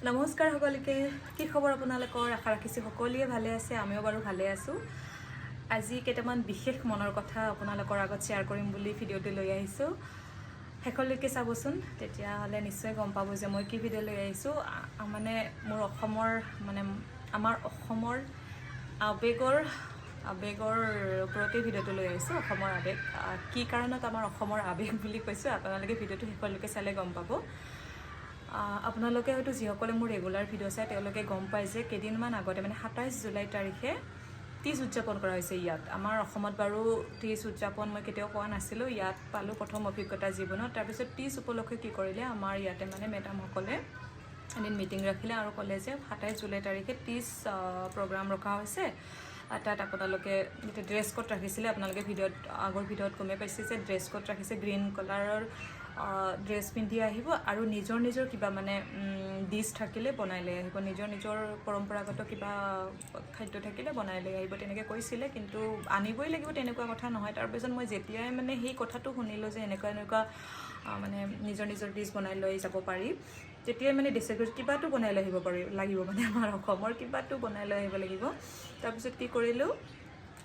নমস্কাৰ সকলোকে। কি খবৰ আপোনালোকৰ? আশা ৰাখিছোঁ সকলোৱে ভালে আছে। আমিও বাৰু ভালে আছোঁ। আজি কেইটামান বিশেষ মনৰ কথা আপোনালোকৰ আগত শ্বেয়াৰ কৰিম বুলি ভিডিঅ'টো লৈ আহিছোঁ। শেষলৈকে চাবচোন, তেতিয়াহ'লে নিশ্চয় গম পাব যে মই কি ভিডিঅ' লৈ আহিছোঁ। মানে মোৰ অসমৰ, মানে আমাৰ অসমৰ আৱেগৰ ওপৰতেই ভিডিঅ'টো লৈ আহিছোঁ। অসমৰ আৱেগ, কি কাৰণত আমাৰ অসমৰ আৱেগ বুলি কৈছোঁ, আপোনালোকে ভিডিঅ'টো শেষলৈকে চালে গম পাব। আপোনালোকে হয়তো যিসকলে মোৰ ৰেগুলাৰ ভিডিঅ' চায়, তেওঁলোকে গম পায় যে কেইদিনমান আগতে, মানে 27 জুলাই তাৰিখে তীজ উদযাপন কৰা হৈছে ইয়াত। আমাৰ অসমত বাৰু তীজ উদযাপন মই কেতিয়াও পোৱা নাছিলোঁ, ইয়াত পালোঁ প্ৰথম অভিজ্ঞতা জীৱনত। তাৰপিছত তীজ উপলক্ষে কি কৰিলে, আমাৰ ইয়াতে মানে মেডামসকলে এদিন মিটিং ৰাখিলে আৰু ক'লে যে 27 জুলাই তাৰিখে তীজ প্ৰগ্ৰাম ৰখা হৈছে। তাত আপোনালোকে যেতিয়া ড্ৰেছ কোড ৰাখিছিলে, আপোনালোকে ভিডিঅ'ত, আগৰ ভিডিঅ'ত গমেই পাইছে যে ড্ৰেছ কোড ৰাখিছে, গ্ৰীণ কালাৰৰ ড্ৰেছ পিন্ধি আহিব আৰু নিজৰ নিজৰ কিবা মানে ডিছ থাকিলে বনাই লৈ আহিব, নিজৰ নিজৰ পৰম্পৰাগত কিবা খাদ্য থাকিলে বনাই লৈ আহিব, তেনেকৈ কৈছিলে। কিন্তু আনিবই লাগিব তেনেকুৱা কথা নহয়। তাৰপিছত মই যেতিয়াই মানে সেই কথাটো শুনিলোঁ যে এনেকুৱা এনেকুৱা মানে নিজৰ নিজৰ ডিছ বনাই লৈ যাব পাৰি, তেতিয়াই মানে ডিচাইড কৰিছোঁ কিবাটো বনাই লৈ আহিব পাৰি লাগিব, মানে আমাৰ অসমৰ কিবাটো বনাই লৈ আহিব লাগিব। তাৰপিছত কি কৰিলোঁ,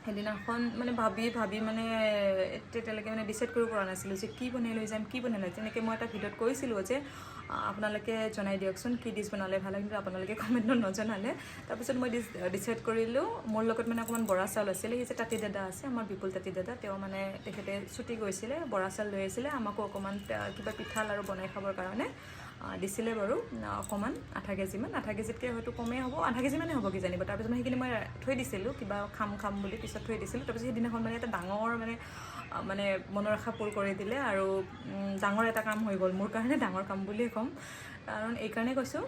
সেইদিনাখন মানে ভাবি ভাবি মানে তেতিয়ালৈকে মানে ডিচাইড কৰিব পৰা নাছিলোঁ যে কি বনাই লৈ যাম, কি বনাই লৈ। তেনেকৈ মই এটা ভিডিঅ'ত কৈছিলোঁ যে আপোনালোকে জনাই দিয়কচোন কি ডিছ বনালে ভাল হয়, কিন্তু আপোনালোকে কমেণ্টত নজনালে। তাৰপিছত মই ডিচাইড কৰিলোঁ, মোৰ লগত মানে অকণমান বৰা চাউল আছিলে। সেই যে তাঁতী দাদা আছে আমাৰ, বিপুল তাঁতী দাদা, তেওঁ মানে তেখেতে ছুটি গৈছিলে, বৰা চাউল লৈ আহিছিলে। আমাকো অকণমান কিবা পিঠা লাড়ু বনাই খাবৰ কাৰণে দিছিলে বাৰু অকণমান, আধা কেজিমান, আধা কেজিতকৈ হয়তো কমেই হ'ব, আধা কেজি মানে হ'ব কিজানিব। তাৰপিছত মই সেইখিনি মই থৈ দিছিলোঁ, কিবা খাম খাম বুলি পিছত থৈ দিছিলোঁ। তাৰপিছত সেইদিনাখন মানে এটা ডাঙৰ মানে মানে মনৰ আশা পূৰ কৰি দিলে আৰু ডাঙৰ এটা কাম হৈ গ'ল মোৰ কাৰণে, ডাঙৰ কাম বুলিয়ে ক'ম। কাৰণ এইকাৰণে কৈছোঁ,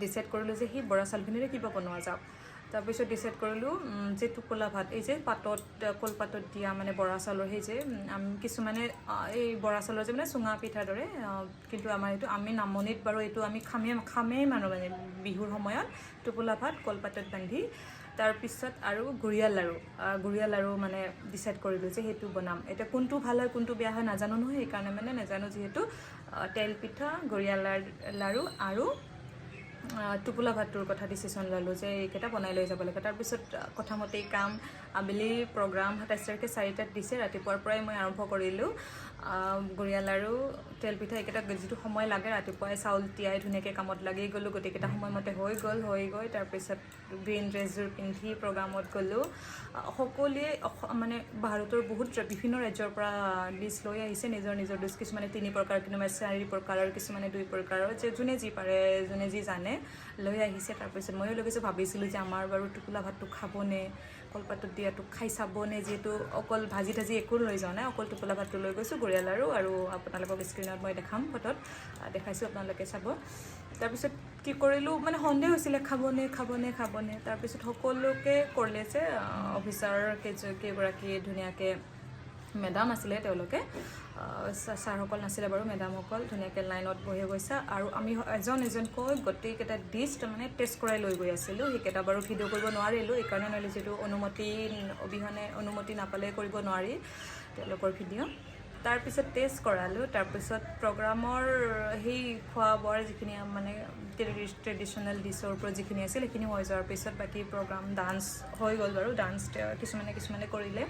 ডিচাইড কৰিলোঁ যে সেই বৰা চাউলখিনিৰে কিবা বনোৱা যাওক। তাৰপিছত ডিচাইড কৰিলোঁ যে টোপোলা ভাত, এই যে পাতত, কলপাতত দিয়া মানে বৰা চাউলৰ সেই যে আমি কিছুমানে এই বৰা চাউলৰ যে মানে চুঙা পিঠাৰ দৰে, কিন্তু আমাৰ এইটো আমি নামনিত বাৰু এইটো আমি খামেই খামেই মানুহ, মানে বিহুৰ সময়ত টোপোলা ভাত কলপাতত বান্ধি। তাৰপিছত আৰু গুড়িয়া লাড়ু, গুড়িয়া লাড়ু মানে ডিচাইড কৰিলোঁ যে সেইটো বনাম। এতিয়া কোনটো ভাল হয়, কোনটো বেয়া হয় নাজানো নহয়, সেইকাৰণে মানে নাজানো যিহেতু তেল পিঠা, গুড়িয়া লাড়ু আৰু টোপোলা ভাতটোৰ কথা ডিচিশ্যন ল'লোঁ যে এইকেইটা বনাই লৈ যাব লাগে। তাৰপিছত কথামতেই কাম। আবেলি প্ৰগ্ৰাম 27 তাৰিখে 4টাত দিছে। ৰাতিপুৱাৰ পৰাই মই আৰম্ভ কৰিলোঁ। গুড়িয়া লাড়ু, তেল পিঠা এইকেইটা যিটো সময় লাগে, ৰাতিপুৱাই চাউল তিয়াই ধুনীয়াকৈ কামত লাগি গ'লোঁ। গোটেইকেইটা সময়মতে হৈ গ'ল। হৈ গৈ তাৰপিছত গ্ৰীণ ড্ৰেছযোৰ পিন্ধি প্ৰগ্ৰামত গ'লোঁ। সকলোৱে মানে ভাৰতৰ বহুত বিভিন্ন ৰাজ্যৰ পৰা ডিছ লৈ আহিছে, নিজৰ নিজৰ ডিছ। কিছুমানে তিনি প্ৰকাৰ, কোনোবাই চাৰি প্ৰকাৰৰ, কিছুমানে দুই প্ৰকাৰৰ, যে যোনে যি পাৰে, যোনে যি জানে লৈ আহিছে। তাৰপিছত ময়ো লৈ গৈছোঁ। ভাবিছিলোঁ যে আমাৰ বাৰু টোপোলা ভাতটো খাবনে, কলপাতত দিয়াটো খাই চাবনে, যিহেতু অকল ভাজি থাজি একো লৈ যোৱা নাই, অকল টোপোলা ভাতটো লৈ গৈছোঁ, গুড়িয়া লাড়ু আৰু আপোনালোকক স্ক্ৰীণত মই দেখাম, ফটোত দেখাইছোঁ, আপোনালোকে চাব। তাৰপিছত কি কৰিলোঁ, মানে সন্দেহ হৈছিলে খাবনে, খাবনে, খাবনে। তাৰপিছত সকলোকে ক'লে যে অফিচাৰ কেইগৰাকী ধুনীয়াকৈ মেডাম আছিলে তেওঁলোকে, ছাৰসকল নাছিলে বাৰু, মেডামসকল ধুনীয়াকৈ লাইনত বহি গৈছে আৰু আমি এজন এজনকৈ গোটেইকেইটা ডিছ তাৰমানে টেষ্ট কৰাই লৈ গৈ আছিলোঁ। সেইকেইটা বাৰু ভিডিঅ' কৰিব নোৱাৰিলোঁ, এইকাৰণে নোৱাৰিলোঁ যিহেতু অনুমতি অবিহনে, অনুমতি নাপালে কৰিব নোৱাৰি তেওঁলোকৰ ভিডিঅ'। তাৰপিছত টেষ্ট কৰালোঁ। তাৰপিছত প্ৰগ্ৰামৰ সেই খোৱা বোৱাৰ যিখিনি মানে ট্ৰেডিশ্যনেল ডিছৰ ওপৰত যিখিনি আছিল, সেইখিনি হৈ যোৱাৰ পিছত বাকী প্ৰগ্ৰাম ডান্স হৈ গ'ল বাৰু। ডান্স কিছুমানে কিছুমানে কৰিলে,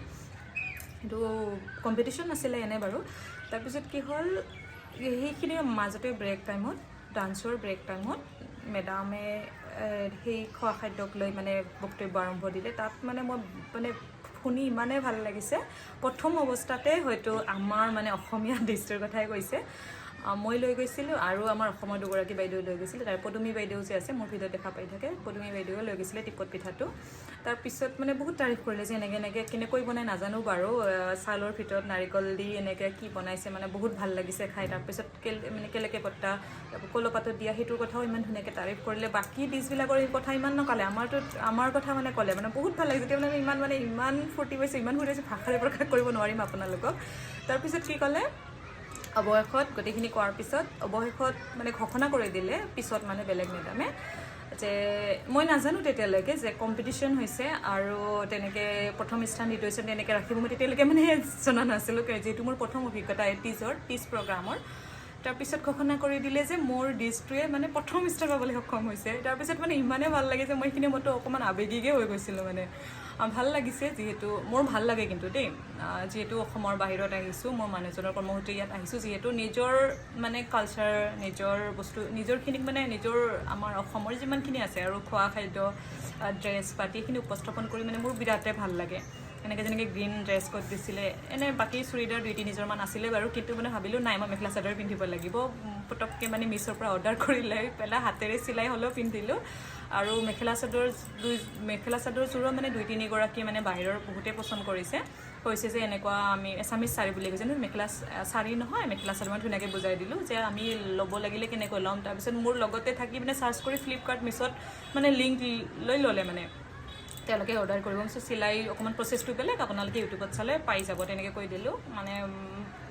সেইটো কম্পিটিশ্যন নাছিলে এনে বাৰু। তাৰপিছত কি হ'ল, সেইখিনিৰ মাজতে ব্ৰেক টাইমত, ডান্সৰ ব্ৰেক টাইমত মেডামে সেই খোৱা খাদ্যক লৈ মানে বক্তব্য আৰম্ভ দিলে। তাত মানে মই মানে শুনি ইমানেই ভাল লাগিছে। প্ৰথম অৱস্থাতে হয়তো আমাৰ মানে অসমীয়া ডিছটোৰ কথাই কৈছে। মই লৈ গৈছিলোঁ আৰু আমাৰ অসমৰ দুগৰাকী বাইদেউ লৈ গৈছিলে। তাৰ পদুমী বাইদেউ যে আছে, মোৰ ভিডিঅ'ত দেখা পাই থাকে, পদুমী বাইদেৱে লৈ গৈছিলে টিপত পিঠাটো। তাৰপিছত মানে বহুত তাৰিফ কৰিলে যে এনেকৈ এনেকৈ কেনেকৈ বনাই নাজানো বাৰু, চাউলৰ ভিতৰত নাৰিকল দি এনেকৈ কি বনাইছে, মানে বহুত ভাল লাগিছে খাই। তাৰপিছত মানে কেলেকে পত্তা, কলপাতত দিয়া সেইটোৰ কথাও ইমান ধুনীয়াকৈ তাৰিফ কৰিলে। বাকী ডিছবিলাকৰ এই কথা ইমান নক'লে, আমাৰটোত আমাৰ কথা মানে ক'লে, মানে বহুত ভাল লাগিছে। তেতিয়া মানে ইমান মানে ইমান ফূৰ্তি পাইছোঁ, ইমান ফূৰ্তি পাইছোঁ, ভাষাৰে প্ৰকাশ কৰিব নোৱাৰিম আপোনালোকক। তাৰপিছত কি ক'লে, অৱশেষত গোটেইখিনি কোৱাৰ পিছত অৱশেষত মানে ঘোষণা কৰি দিলে পিছত মানে বেলেগ মেডামে যে মই নাজানো তেতিয়ালৈকে যে কম্পিটিশ্যন হৈছে আৰু তেনেকৈ প্ৰথম স্থান, দ্বিতীয় স্থান তেনেকৈ ৰাখিব। মই তেতিয়ালৈকে মানে জনা নাছিলোঁ, যিহেতু মোৰ প্ৰথম অভিজ্ঞতা এই তীজৰ তীজ প্ৰগ্ৰামৰ। তাৰপিছত ঘোষণা কৰি দিলে যে মোৰ ডিছটোৱে মানে প্ৰথম স্থান পাবলৈ সক্ষম হৈছে। তাৰপিছত মানে ইমানেই ভাল লাগিছে, মই সেইখিনি মইতো অকণমান আৱেগিকেই হৈ গৈছিলোঁ মানে। ভাল লাগিছে, যিহেতু মোৰ ভাল লাগে কিন্তু দেই, যিহেতু অসমৰ বাহিৰত আহিছোঁ, মোৰ মানুহজনৰ কৰ্মসূত্ৰে ইয়াত আহিছোঁ, যিহেতু নিজৰ মানে কালচাৰ, নিজৰ বস্তু, নিজৰখিনিক মানে নিজৰ আমাৰ অসমৰ যিমানখিনি আছে আৰু খোৱা খাদ্য, ড্ৰেছ পাতি এইখিনি উপস্থাপন কৰি মানে মোৰ বিৰাটেই ভাল লাগে। এনেকৈ যেনেকৈ গ্ৰীণ ড্ৰেছ কোড দিছিলে, এনে বাকী চুৰিদাৰ 2-3 যোৰমান আছিলে বাৰু, কিন্তু মানে ভাবিলোঁ নাই, মই মেখেলা চাদৰ পিন্ধিব লাগিব। পটককৈ মানে মিছ'ৰ পৰা অৰ্ডাৰ কৰি লৈ পেলাই হাতেৰে চিলাই হ'লেও পিন্ধিলোঁ। আৰু মেখেলা চাদৰ দুই মেখেলা চাদৰ যোৰো মানে 2-3 গৰাকী মানে বাহিৰৰ বহুতেই পচন্দ কৰিছে। কৈছে যে এনেকুৱা আমি এছামিজ শাৰী বুলি কৈছে, মেখেলা শাৰী নহয়, মেখেলা চাদৰ। মই ধুনীয়াকৈ বুজাই দিলোঁ যে আমি ল'ব লাগিলে কেনেকৈ ল'ম। তাৰপিছত মোৰ লগতে থাকি মানে চাৰ্চ কৰি ফ্লিপকাৰ্ট, মিছ'ত মানে লিংক লৈ ল'লে, মানে তেওঁলোকে অৰ্ডাৰ কৰিব। চ' চিলাই অকণমান প্ৰচেছটো বেলেগ, আপোনালোকে ইউটিউবত চালে পাই যাব, তেনেকৈ কৈ দিলোঁ। মানে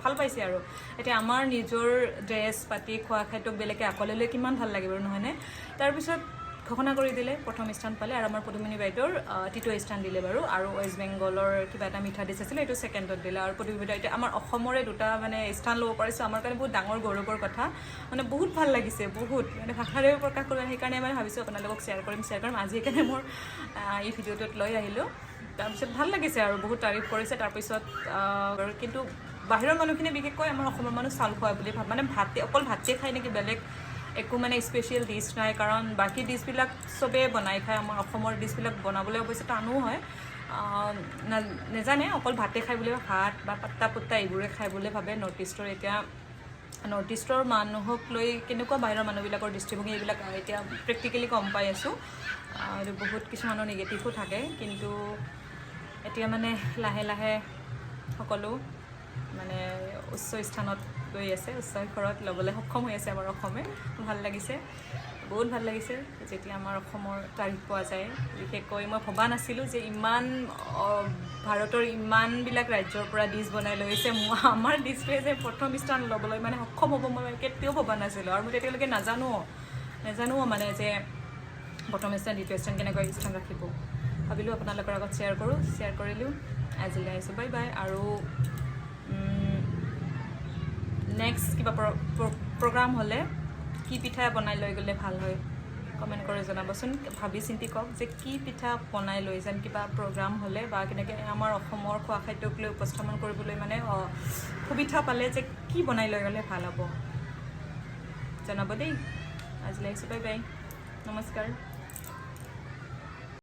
ভাল পাইছে। আৰু এতিয়া আমাৰ নিজৰ ড্ৰেছ পাতি, খোৱা খাদ্যক বেলেগে আঁকোৱালি ল'লে কিমান ভাল লাগে বাৰু, নহয়নে? তাৰপিছত ঘোষণা কৰি দিলে প্ৰথম স্থান পালে আৰু আমাৰ পদুমণি বাইদেউৰ তৃতীয় স্থান দিলে বাৰু। আৰু ৱেষ্ট বেংগলৰ কিবা এটা মিঠা ডিছ আছিলে, এইটো ছেকেণ্ডত দিলে। আৰু পদুমণি বাইদেউ, এতিয়া আমাৰ অসমৰে দুটা মানে স্থান ল'ব পাৰিছোঁ, আমাৰ কাৰণে বহুত ডাঙৰ গৌৰৱৰ কথা। মানে বহুত ভাল লাগিছে, বহুত মানে ভাষাৰেও প্ৰকাশ কৰিব। সেইকাৰণে মানে ভাবিছোঁ আপোনালোকক শ্বেয়াৰ কৰিম, শ্বেয়াৰ কৰিম। আজি সেইকাৰণে মোৰ এই ভিডিঅ'টোত লৈ আহিলোঁ। তাৰপিছত ভাল লাগিছে আৰু বহুত তাৰিফ কৰিছে। তাৰপিছত কিন্তু বাহিৰৰ মানুহখিনি, বিশেষকৈ আমাৰ অসমৰ মানুহ চাউল খোৱা বুলি ভাবে, মানে ভাতে, অকল ভাতে খায় নেকি, বেলেগ একো মানে স্পেচিয়েল ডিছ নাই। কাৰণ বাকী ডিছবিলাক চবেই বনাই খায়, আমাৰ অসমৰ ডিছবিলাক বনাবলৈ অৱশ্যে টানো হয়। নেজানে, অকল ভাতে খায় বুলি, ভাত বা পাত্তা পুত্তা এইবোৰে খায় বুলি ভাবে নৰ্থ ইষ্টৰ। এতিয়া নৰ্থ ইষ্টৰ মানুহক লৈ কেনেকুৱা বাহিৰৰ মানুহবিলাকৰ দৃষ্টিভংগী, এইবিলাক এতিয়া প্ৰেক্টিকেলি গম পাই আছোঁ। আৰু বহুত কিছুমানৰ নিগেটিভো থাকে, কিন্তু এতিয়া মানে লাহে লাহে সকলো মানে উচ্চ স্থানত গৈ আছে, উচ্চ শিখৰত ল'বলৈ সক্ষম হৈ আছে আমাৰ অসমে। ভাল লাগিছে, বহুত ভাল লাগিছে যেতিয়া আমাৰ অসমৰ তাৰিফ পোৱা যায়। বিশেষকৈ মই ভবা নাছিলোঁ যে ইমান ভাৰতৰ ইমানবিলাক ৰাজ্যৰ পৰা ডিছ বনাই লৈ আহিছে, আমাৰ ডিছটোৱে যে প্ৰথম স্থান ল'বলৈ মানে সক্ষম হ'ব, মই কেতিয়াও ভবা নাছিলোঁ। আৰু মই তেতিয়ালৈকে নাজানোও মানে যে প্ৰথম স্থান, দ্বিতীয় স্থান কেনেকৈ স্থান ৰাখিব। ভাবিলোঁ আপোনালোকৰ আগত শ্বেয়াৰ কৰোঁ, শ্বেয়াৰ কৰিলোঁ। আজিলৈ আহিছোঁ, বাই বাই। আৰু নেক্সট কিবা প্ৰগ্ৰাম হ'লে কি পিঠা বনাই লৈ গ'লে ভাল হয়, কমেণ্ট কৰি জনাবচোন। ভাবি চিন্তি কওক যে কি পিঠা বনাই লৈ যাম কিবা প্ৰগ্ৰাম হ'লে বা কেনেকৈ আমাৰ অসমৰ খোৱা খাদ্যক লৈ উপস্থাপন কৰিবলৈ মানে সুবিধা পালে যে কি বনাই লৈ গ'লে ভাল হ'ব, জনাব দেই। আজিলৈ আহিছোঁ, বাই বাই, নমস্কাৰ।